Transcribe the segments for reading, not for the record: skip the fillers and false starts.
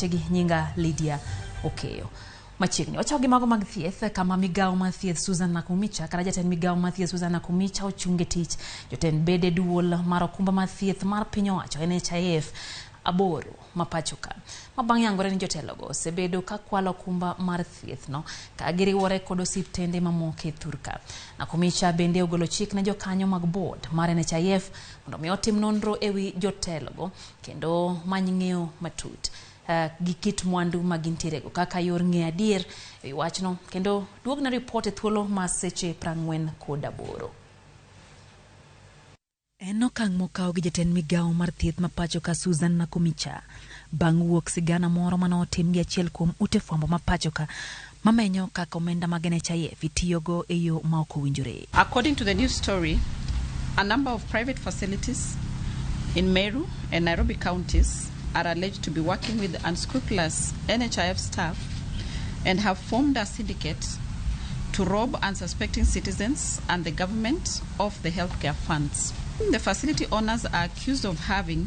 wechegi nyinga Lydia Okeyo. Machiegni wachako gi mago mag thieth kama migawo mar thieth Susan Nakhumicha kata jatend migawo mar thieth Susan Nakhumicha ochunge tich jotend bede duol mar okumba mar thieth mar piny owacho NHIF 8 ma pacho ka ma bang' yangore ni jotelogo osebedo ka kwalo okumba mar thieth no ka giriwore kod osiptende mamoko e thurka. Nakhumicha bende ogolo chik ne jokanyo mag board mar NHIF mondo mi otim nonro ewi jotelogo kendo many ng'eyo matut gi kit mwandu ma gintierego kaka yor ng'eyo adier ewi wachno kendo duogne ripot e thuolo mar seche 48. En okang' mokaw gi jatend migawo mar thieth ma pacho ka Susan Nakhumicha bang' wuok sigana moro mane otim gi achiel kuom ute fwambo ma pacho ka mamenyo kaka omenda mag NHIF itiyogo e yo ma ok owinjore. According to the news story, a number of private facilities in Meru and Nairobi counties are alleged to be working with unscrupulous NHIF staff and have formed a syndicate to rob unsuspecting citizens and the government of the healthcare funds. The facility owners are accused of having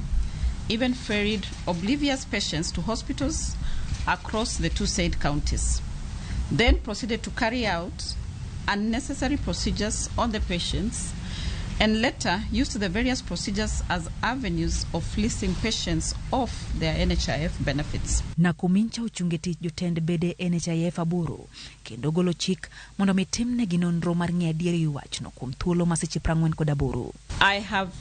even ferried oblivious patients to hospitals across the two said counties, then proceeded to carry out unnecessary procedures on the patients and later used the various procedures as avenues of fleecing patients off their NHIF benefits. Nakhumicha ochunge tich jotend bede NHIF 8 kendo golo chik mondo mi timnegi nonro mar ng'eyo adier ewi wachno kuom thuolo ma seche 48. I have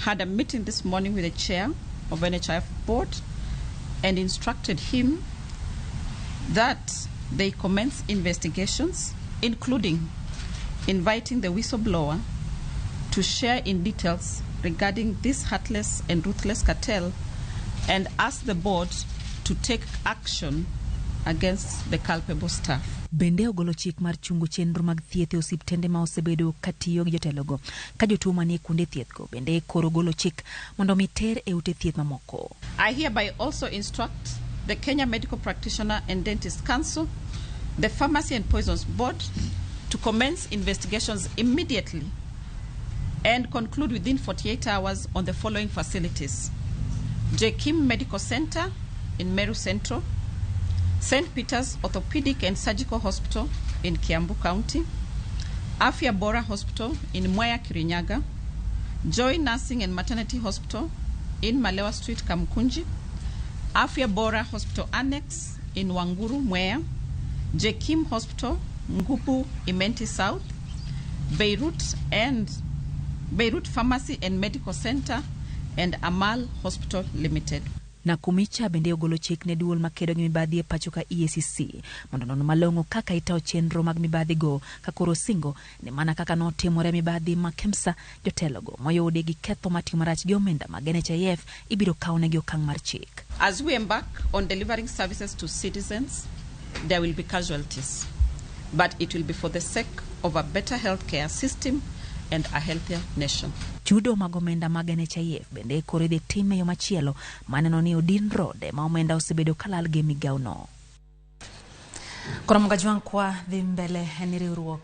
had a meeting this morning with the chair of NHIF board and instructed him that they commence investigations, including inviting the whistleblower to share in details regarding this heartless and ruthless cartel and ask the board to take action against the culpable staff. Bende ogolo chik mar chungo chenro mag thieth e osiptende ma osebedo katiyo gi jotelogo ka jotuo manie kuonde thiethgo bende koro golo chik mondo mi ter e ute thieth mamoko. I hereby also instruct the Kenya Medical Practitioner and Dentist Council, the Pharmacy and Poisons Board to commence investigations immediately and conclude within 48 hours on the following facilities: Jekim Medical Center in Meru Central, St. Peter's Orthopedic and Surgical Hospital in Kiambu County, Afya Bora Hospital in Mwea Kirinyaga, Joy Nursing and Maternity Hospital in Malewa Street, Kamukunji, Afya Bora Hospital Annex in Wanguru, Mwea, Jekim Hospital, Ngupu, Imenti South, Beirut and Beirut Pharmacy and Medical Center, and Amal Hospital Limited. Nakhumicha bende ogolo chik ne duol makedo gi mibadhi e pacho ka EACC mondo onon malong'o kaka itayo chenro mag mibadhi go ka koro singo ni mana kaka notimore mibadhi ma KEMSA jotelogo moyudi gi ketho mar tiyo marach gi omenda mag NHIF ibiro kawnegi okang' mar chik. As we embark on delivering services to citizens, there will be casualties, but it will be for the sake of a better healthcare system and a healthier nation. Chudo mag omenda mag NHIF bende koro idhi tim e yo machielo maneno ni odin rode ma omenda osebedo kalal gi e migawo no. Koro Mugajwang' kwa dhi mbele ni riwruok